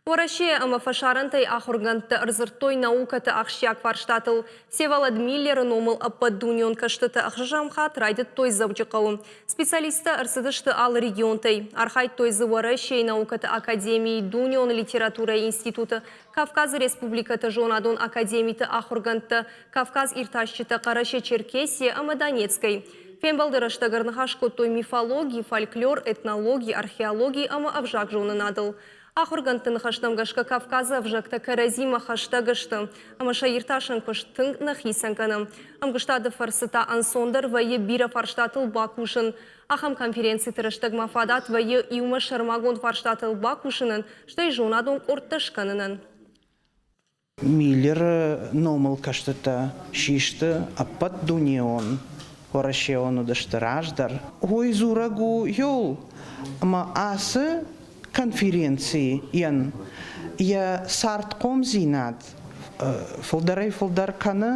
Уӕрӕсейы ӕмӕ фӕсарӕнтӕй ахуыргӕндтӕ ӕрдзырдтой наукӕты ахсджиаг фарстатыл. Всеволод Миллеры номыл ӕппӕтдунеон кӕстыты ӕхсӕзӕм хатт райдыдтой Дзӕуджыхъӕуы. Специалисттӕ ӕрцыдысты алы регионтӕй. Архайдтой дзы Уӕрӕсейы наукӕты академийы, дунеон литературӕйы институты, Кавказы республикӕты зонадон академиты ахуыргӕндтӕ, Кавказ иртасджытӕ Хъӕрӕсе-Черкесийӕ ӕмӕ Донецкӕй. Фембӕлды рӕстӕг ӕрныхас кодтой мифологи, фольклор, этнологи, археологи ӕмӕ ӕвзагзонынадыл. Ахуыргӕндты ныхӕстӕм гӕсгӕ Кавказы ӕвзӕгтӕ кӕрӕдзимӕ хӕстӕг сты, ӕмӕ сӕ иртасӕн куыст тынг нӕ хицӕн кӕны. Ӕмгуыстады фӕрцы та ӕнцондӕр вӕййы бирӕ фарстатыл бакусын. Ахӕм конференциты рӕстӕгмӕ фадат вӕййы иумӕ сӕрмагонд фарстатыл бакусынӕн, стӕй зонадон къордтӕ скӕнынӕн. Миллеры номыл кӕстытӕ систы ӕппӕтдунеон уӕрӕсеон уыдысты раздӕр. Уый дзурӕг у иуыл, ӕмӕ ацы конференцийӕн йӕ цардхъомдзинад фылдӕрӕй-фылдӕр кӕны.